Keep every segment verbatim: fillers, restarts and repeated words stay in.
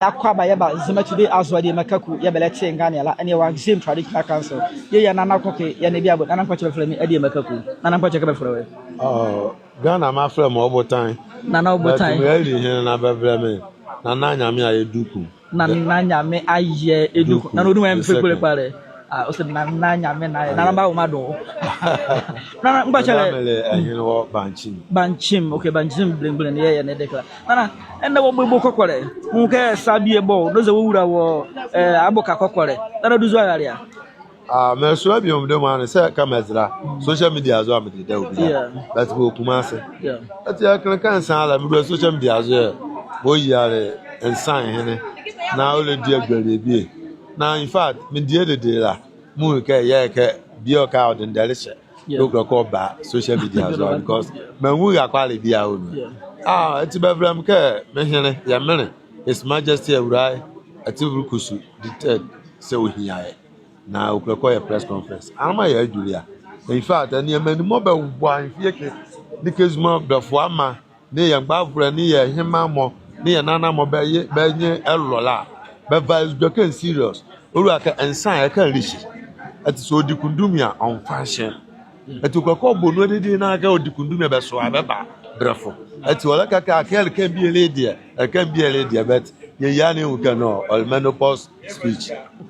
Akwaaba yɛba Nzema Today azo, Adiema Kaku yɛɛ bɛlɛte ye nkaneɛ la, ɛnee yɛwɔ Axim Traditional Council. Yɛyɛ Nana Koke, yɛ nee bie abo, Nana, mkpɔkyɛ bɛfɛlɛ me Adiema Kaku. Nana, mkpɔkyɛ kɛ bɛfɛlɛ wɔ? Oh, Ghana mfɛlɛ me Ɔbotan. Nana Ɔbotan. But me ali he na bɛfɛlɛ me Nana Nyame Ayɛ Duku. Nana Nyame Ayɛ Duku. Duku. Nana, ɔdwu me a mefɛlɛ kpole kpalɛ. Ah, ɔse Nana Nyame na ayɛ. Nana, bɛawo me adom. Nana, mkpɔkyɛ lɛ. Mele ɛhene wɔ Bankyim. Bankyim, okay, Bankyim belemgbunli ne yɛɛ ne dekla. Nana, ɛnɛ wɔbɔ ye bo kɔkɔlɛ. Mehu kɛ saa bie bɔ, nɔze wɔwula wɔ, eh, aboka kɔkɔlɛ. Nana, ɔdu zo arale a? Ah, mɛsɔlɛ bie mɔɔ medɛmua ne sɛ kɛ mɛzɛlɛ social media zo a mededɛ wɔ bie. Yeah. But mewɔ Kumasi. Yeah. Ɛti ɛkenle kɛ nsa ala, medwula social media zo yɛɛ bɛyia le nsa ɛhene na ɔlɛdi adwelie bie. Na in fact, medie dedee la, mehu kɛ yɛɛ kɛ bie ɔka ɔde ndɛle hyɛ. Yeah. Ɔkulo kɛ ɔba social media zo a, because menwu ye kɔla biala wɔ nu. Yeah. Ah, ɛti bɛfɛlɛ me kɛ me hene, yɛ menle, His Majesty Awulae Atibulukusu the third, sɛ ɔhia yɛ. Na ɔkulo kɛ ɔyɛ press conference. Anrɛɛ mɔɔ yɛdwule a. In fact, ɛnee menli mɔɔ bɛwɔ ahemfie ɛke, ne kɛ zuma blɛfo ama, nee yɛ mgbavolɛ, nee yɛ hema mɔ, nee yɛ nana mɔ, bɛ nye, bɛ nye ɛlɔ la, bɛva edwɛkɛ ne serious. Ɔlua kɛ nsa a ɛka ɛlehye. Ɛti sɛ ɔdi kundumi a, ɔnfa nhyɛ. Ɛti ɔkulo kɛ ɔbɔ nu adidi na kɛ ɔdi kundumi a, bɛsoa bɛba blɛfo. Ɛti ɔlɛka kɛ ɛke ɛle kɛ bie ɛle deɛ, ɛke bie ɛle deɛ, but yɛyia ne yɛhu kɛ no, ɔle menopause speech.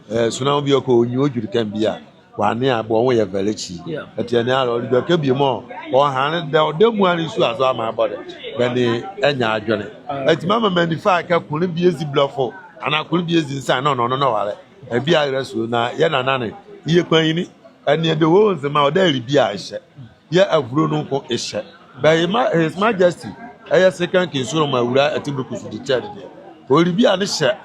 Eh, sonla bie ɔkɛ ɔnwu ɔdwu kɛ bie a, wɔanlea bɛ nwo yɛ vɛlɛ kyi. Yeah. Ɛti ɛnee ala ɔle edwɛkɛ bie mɔɔ ɔhanle dɛ, ɔdɛ muala ne sua zo a maa bɔ dɛ, bɛ nee ɛnyia adwenle. Ah, ɛti mama menli fa kɛ konle bie zi blɛfo, anaa konle bie zi nsa, na ɔnle ɔnle ɔwalɛ. Ɛbie a ɛra sulo na yɛ nana ne, yɛ kpanyinli. Ɛnee ɛdawɔ Nzema, ɔdaye ɛle bie a ɛhyɛ. Yɛɛ avulo nu nko ɛhyɛ. But His Ma-, His Majesty, ɛyɛ Second King Solomon Awulae Atibulukusu the third deɛ, ɔle bie a ne hyɛ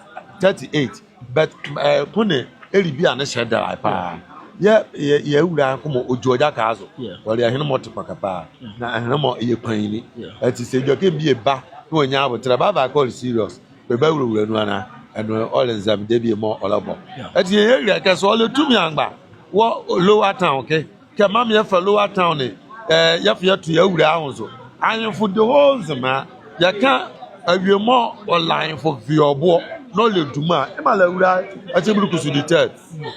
thirty-eight. But, eh, konle ɛle bie a ne hyɛ dɛlɛ paa. Yɛɛ, yɛ, yɛ Awulae nko mɔ ɔgyi ɔ gyakɛ azo. Yeah. Ɔle ɛhene mɔɔ te kpaka paa. Yeah. Na ɛhene mɔɔ ɛyɛ kpanyinli. Yeah. Ɛti sɛ edwɛkɛ bie ba na ɔnyia abotrɛ, bɛava kɛ ɔle serious. Bɛbawulawula nu a, na ɛno ɔle nzɛlɛmdie bie mɔɔ ɔlɛbɔ. Yeah. Ɛti yɛyɛ ɛlɛ kɛ sɛ ɔle tumi amgba wɔ Lower Town ɛke, kɛ mmae mɔɔ yɛfa Lower Town ne, eh, yɛfa yɛto yɛ Awulae anwo zo. Ahemfo dawɔ Nzema. Yɛka awie mɔɔ ɔle ahemfo vɛyɛ ɔ boɔ, na ɔle duma a, yemɔ le Awulae Atibulukusu the third.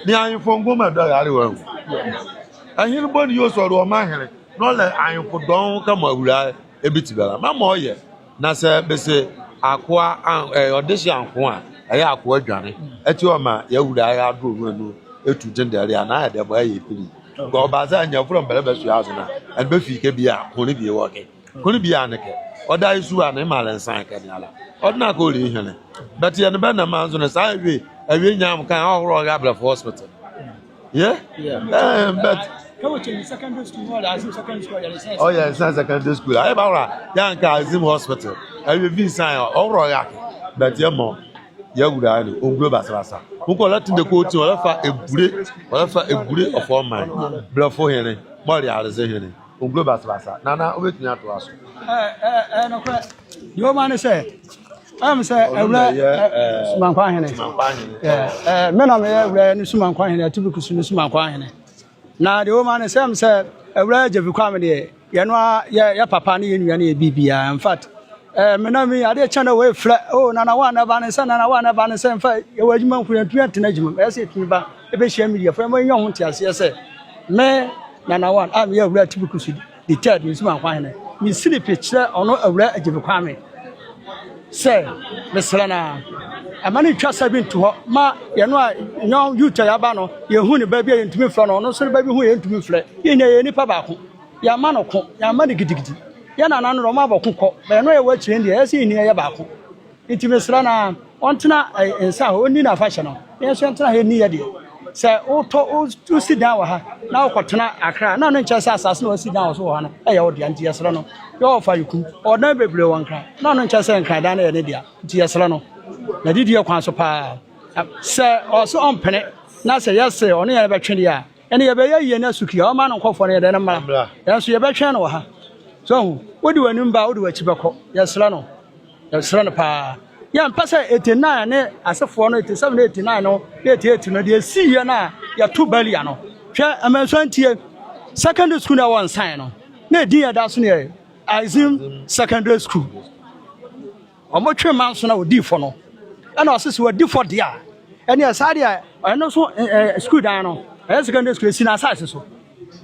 Nee ahemfo ngoma dɔ rale wɔ anwu. Ɛhene boni yɛɛ ɔsɔle ɔmaa ɛhene, na ɔle ahemfo dɔɔnwo kɛmɔ Awulae ɛbiti bɛ la. Mama ɔyɛ. Na sɛ bɛse akoa an-, eh, ɔdehye anko a, ɛyɛ akoa dwane. Ɛti ɔmaa yɛ Awulae adro nu anu ɛtu dendɛle a, na ayɛ dɛ bɔ ɛyɛ pili. Kɛ ɔba saa nyɛvolɛ mɔ bɛlɛba sua zo na ɛnee bɛfi kɛ bie a konle bie wɔ ɛke. Konle bie a ne kɛ ɔdaye sua ne, yemɔ le nsa ɛke ne ala. Ɔdenle kɛ ɔle ɛhene. But yɛ nee bɛ nɛɛma nzo ne saa awie, awie nyia mɔ ka ɔhole ɔra Blɛfo Hospital. Yeah? Yeah. Eh, but kɛ wɔkyɛ ne secondary school, ɔle Azim Secondary School, ɔyɛ ne sɛ. Ɔyɛ ne sɛ secondary school. Ayɛ bɛwɔ la, yɛnka Azim Hospital. Awie vi nsa a, ɔhole ɔra ɛke. But yɛmɔ yɛ Awulae ne, ɔngulo basabasa. Noko ɔlɛtendɛ kɔti, ɔlɛfa ebule, ɔlɛfa ebule ɔfa ɔmaa Blɛfo ɛhene, mɔɔ le Aleze ɛhene. Ɔngulo basabasa. Nana, wobɛtumi atoa so. Eh, eh, eh, nokorɛ. Deɛ ɔmaa ne sɛ, ɛm sɛ, Awulae, eh, Sumankwa Ahene. Sumankwa Ahene. Eh, eh, me na meyɛ Awulae ne Sumankwa Ahene, Atibulukusu ne Sumankwa Ahene. Na deɛ ɔmaa ne sɛ, ɛm sɛ, Awulae Gyevik Kwame deɛ, yɛn no ara, yɛ, yɛ papa ne yɛn nua ne yɛ biribiara. In fact, eh, me na me adeɛ kyɛ na wei frɛ, oh, Nana One ɛba ne sɛ, Nana One ɛba ne sɛ, in fact, yɛwɔ adwuma nko, yɛntumi ɛntena adwuma mu. Ɛyɛ sɛ yɛtumi ba, ɛbɛhyia mediafoɔ, ɛma yɛnya ho nteaseɛ sɛ, me, Nana One, a meyɛ Awulae Atibulukusu the third, me Sumankwa Ahene. Mesi ne pi kyerɛ ɔno Awulae Gyevik Kwame sɛ, mesrɛ no ara, ɛma no ntwa sa bi nto hɔ, ma yɛn no a, yɛn youth a yɛaba no, yɛhu ne ba bi a yɛntumi mfrɛ no, ɔno nso ne ba bi hu yɛntumi mfrɛ. Yɛn nyinaa yɛyɛ nipa baako. Yɛama no ko, yɛama no gidigidi. Yɛn nana no, ɔmo abɔ ko kɔ, bɛyɛ no a yɛwɔ akyire no deɛ, ɛyɛ sɛ yɛn nyinaa yɛ baako. Nti mesrɛ no ara, ɔntena, eh, nsa hɔ, ɔnni n'afahyɛ no. Yɛn nso yɛntena ha yɛnni yɛn deɛ. Sɛ wotɔ, wo, wosi dan wɔ ha, na wokɔtena Accra, na ɛno nkyerɛ sɛ asase na wasi dan wɔ so wɔ ha no, ɛyɛ wo dea, nti yɛsrɛ no. Yɛwɔ Fayekum, ɔwɔ dan bebree wɔ Nkran, na ɛno nkyerɛ sɛ Nkran dan no yɛ ne dea, nti yɛsrɛ no. Na didie kwan so paa. Sɛ ɔse ɔmpene, na sɛ yɛse ɔne yɛn bɛtwe deɛ a, ɛnee yɛbɛyɛ yie ne asukuo a, ɔmaa no nkorɔfoɔ no yɛde no mmra. Mmra. Nanso yɛbɛtwɛn no wɔ ha. So ahu, wode w'anim ba a, wode w'akyi bɛkɔ. Yɛsrɛ no. Yɛsrɛ no paa. Yɛmpɛ sɛ eighty-nine ne asefoɔ no, eighty-seven, eighty-nine no, eighty-eight no, deɛ ɛsiiɛ no a yɛto Balia no. Hwɛ, amansuo antie. Secondary school no a ɛwɔ Nsan no, na ɛdin a ɛda so no yɛ Azim Secondary School. Wɔtwe Manso na wɔdii fɔ no. Ɛna ɔse sɛ wɔadi fɔ deɛ a, ɛnneɛ saa deɛ, ɛno nso, ɛ, ɛ, sukuu dan no, ɛyɛ secondary school, ɛsi n'asaase so.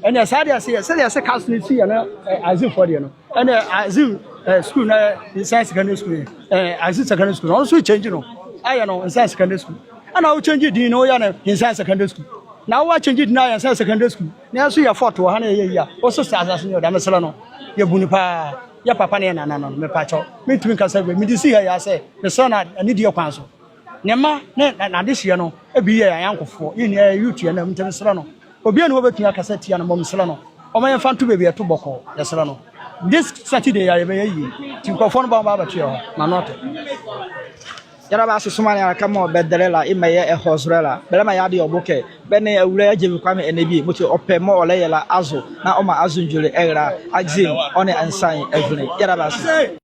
Ɛnneɛ saa deɛ, sɛ yɛ, sɛdeɛ yɛse castle no si yɛ no, ɛ, Azimfoɔ deɛ no, ɛnneɛ Azim, ɛ, sukuu no, ɛ, Nsan Secondary School, ɛ, Azim Secondary School no, ɔno nso change no, ayɛ no Nsan Secondary School. Ɛna wo change din no, woyɛ no Nsan Secondary School. Na wo change din no ayɛ Nsan Secondary School. Na yɛn nso yɛ fort wɔ ha na yɛyɛ yie a, wo so sɛ asase no yɛ ɔda, mesrɛ no, yɛbu no paa. Yɛ papa ne yɛ nana no, mepakyɛw. Mentumi nkasa bio. Mede si ha yi ara sɛ, mesrɛ no anidie kwan so. Ne mma ne na-, n'adehyeɛ no, ebi yɛ ayɔnkofoɔ, yɛn nyinaa yɛ youth yɛn nam, nti mesrɛ no. Obiara nni hɔ a ɔbɛtumi akasa atia no, mmom mesrɛ no, ɔmma yɛmfa nto baabi a ɛto bɔkɔɔ, yɛsrɛ no. This Saturday yi ara yɛbɛyɛ yie, nti nkurɔfoɔ no ba wɔn ba abɛto yɛn hɔ, ma no ɔtɔ. Yɛda bɛ ase somaa ne araka mɔɔ bɛdɛlɛ la, yemɔ yɛ ɛhɔzolɛ la, bɛlɛma yɛade ɔ bo kɛ, bɛ nee Awulae Agyemfi Kwame Ɛnɛbie, mɔti ɔpɛ mɔɔ ɔlɛyɛ la azo, na ɔmaa azondwolɛ ɛra, Azim, ɔ nee Nsan avinli. Yɛda bɛ ase.